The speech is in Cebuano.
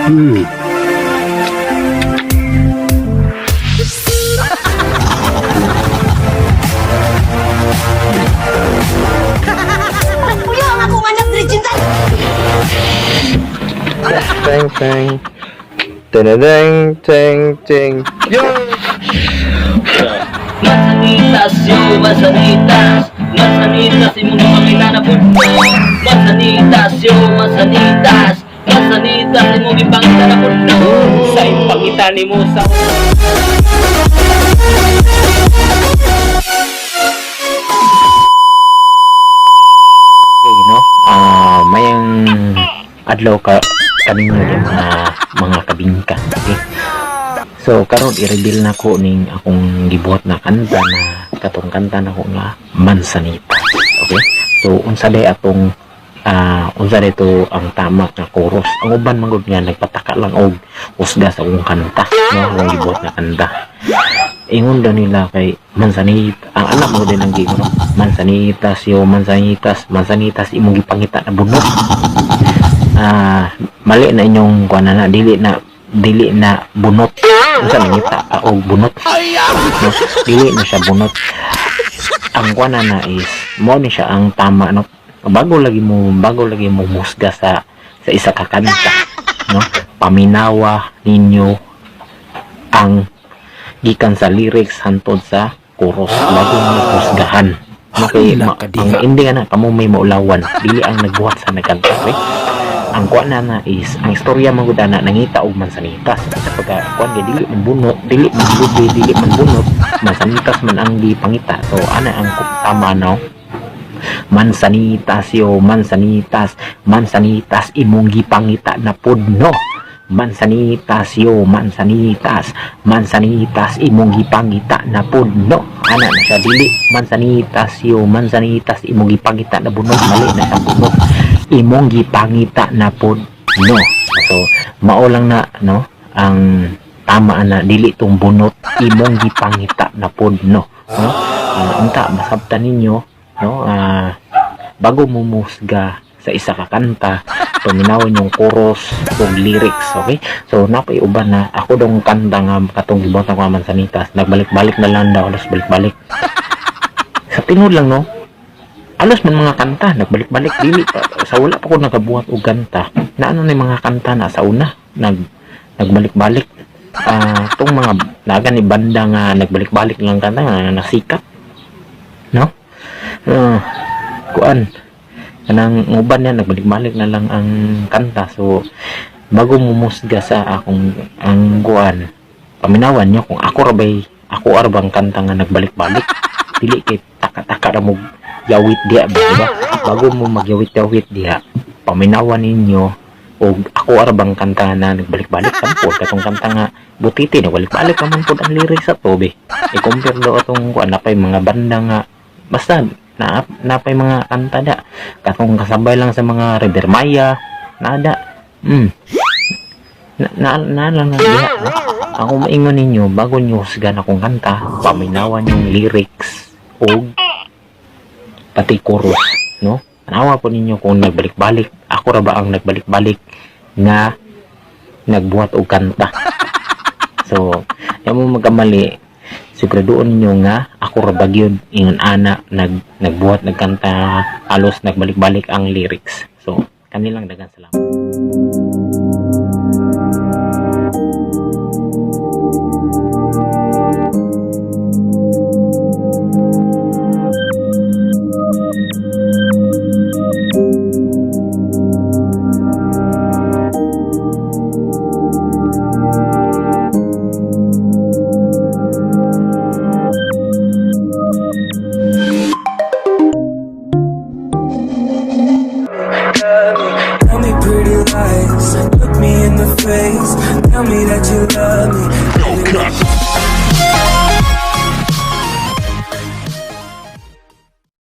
Puyo ang akong anak diri cinta. Teng teng. Teng teng teng. Yo! Mansanitas, yo, mansanitas. Mansanitas, imong gipangita na pudno. Mansanitas, yo, mansanitas. Mansanitas, imong gipangita na pudno. Sa ipangita nimo sa Okay, no? Mayang adlaw ka kaninyo din mga kabingka. Okay? So karon i-reveal na ko ning akong gibuhat na kanta na katong kanta na ko nga Mansanita. Okay? So unsa day atong unsa day to ang tama nga chorus. Ang uban man gud nga nagpataka lang og usga sa akong kanta, no? Akong gibuhat na kanta. Ingon daw nila kay Mansanita, ang anak mo din ang giingon, no? Mansanitas yo, mansanitas, mansanitas imong gipangita na bunot. Mali na inyong kuan na, dili na bunot. Unsa nangita og bunot? No, dili na siya bunot. Ang kuan na is mo ni siya ang tama, no? Bago lagi mo musga sa isa ka kanta, no? Paminawa ninyo ang gikan sa lyrics hantod sa chorus bago mo husgahan. Okay, ang ending na kamo may maulawan, dili ang nagbuhat sa nagkanta, okay? Ang kuan na na is ang istorya man gud ana nangita og mansanitas sa pagka kuan kay dili man bunot, dili man lubi, dili man bunot, mansanitas man ang gipangita. So ana ang tama, no? Mansanitas yo, mansanitas, mansanitas imong gipangita na pudno. Mansanitas yo, mansanitas, mansanitas imong gipangita na pudno. Ana na siya, dili mansanitas yo, mansanitas imong gipangita na bunot, mali na siya bunot. Imong gipangita na pudno. So mao lang na, no, ang tama na dili tong bunot, imong gipangita na pudno, no? Unta masabtan ninyo, no? Bago mo musga sa isa ka kanta, paminawon yung chorus ug lyrics, okay? So napay uban na ako dong kanta nga katong gibuhat ko mansanitas, nagbalik-balik na lang daw, alos balik-balik. Sa tinuod lang, no? Alos man mga kanta nagbalik-balik, dili pa sa wala pa ko nagabuhat og kanta na ano ni mga kanta na sa una nagbalik-balik. Tong mga naga ni banda nga nagbalik-balik lang kanta nga nasikat, no? Kuan kanang uban niya nagbalik-balik na lang ang kanta. So bago mumusga sa akong ang kuan, paminawan nyo kung ako ra bay, ako ra bang kanta nga nagbalik-balik, dili kay taka-taka ra mo yawit diya ba, di ba? Bago mo magyawit-yawit diya, paminawan ninyo og ako ra bang kanta na nagbalik-balik. Sampol katong kanta nga Butiti, nagbalik-balik naman pud ang lyrics sa to be. I-compare daw atong kuan, napay mga banda nga basta na napay mga kanta da katong kasabay lang sa mga River Maya nada. Na, na, na lang na diha, no? Ako maingon ninyo, bago nyo husgan akong kanta, paminawan yung lyrics og pati chorus, no? Tanawa po ninyo kung nagbalik-balik, ako ra ba ang nagbalik-balik nga nagbuhat og kanta. So yan mo magkamali, siguraduon ninyo nga ako ra ba gyud ingon ana nagbuhat nagkanta alos nagbalik-balik ang lyrics. So kanilang daghang salamat. Tell me pretty lies, look me in the face. Tell me that you love me.